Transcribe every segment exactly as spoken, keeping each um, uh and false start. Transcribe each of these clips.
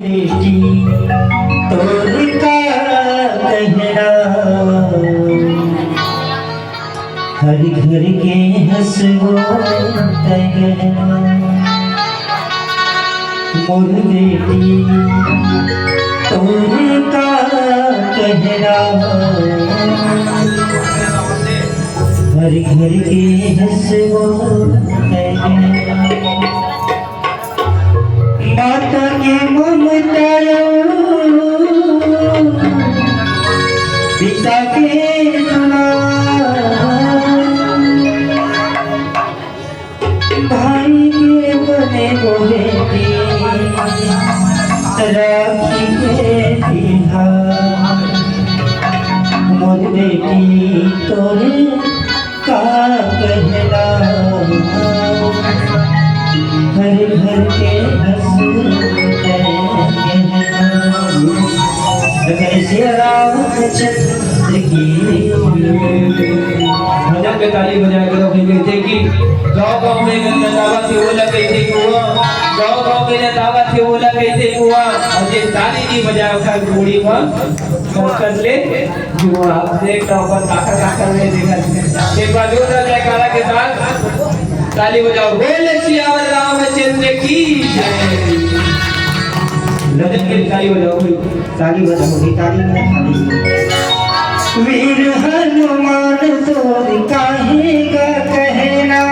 बेटी, तोर का कहना, हर घर के हँसुआ तैं गहना। मोर बेटी, तोर का कहना, हर घर के हँसुआ तैं गहना। माता के ममता अउ पिता के दुलार, भाई के बने बेटी राखी के तिहार। मोर बेटी तोरे का कहना, हर घर के हँसुआ तैं गहना। जय श्री रामचंद्र की। भजन के ताली बजाए करो, भाई, कहिथे कि गाँव गाँव में नंदावत हे, ओला कहिथे कुआँ, गाँव गाँव में नंदावत हे, ओला कहिथे कुआँ, अउ जे ताली नइ बजाए, ओकर मुड़ी म संकट ले जुआ। आप देख रहे हो, अपन काका काका में देखा। एक बार जोरदार जयकारा के साथ ताली बजाओ। बोल सियावर रामचंद्र की जय। रजत के ताली बजाओ, ताली बजाओ, ताली बजाओ। वीर हनुमान तोर काहे का कहना,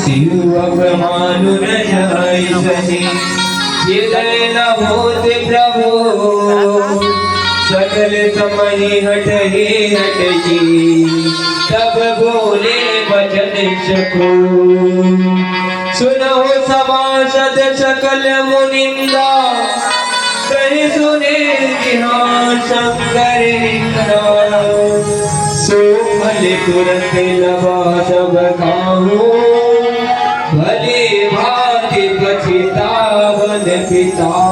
शिव अब मानु न जाय सही, ये दया न होत प्रभु, सकल समय हटहि हटहि, तब बोले बचन चको। सुनहु सभासद सकल मुनिंदा, कहि सुनि इहाँ शंकर निंदा। सो फल तुरत लबा सब काहू, भली भाँति पछितावन पिता।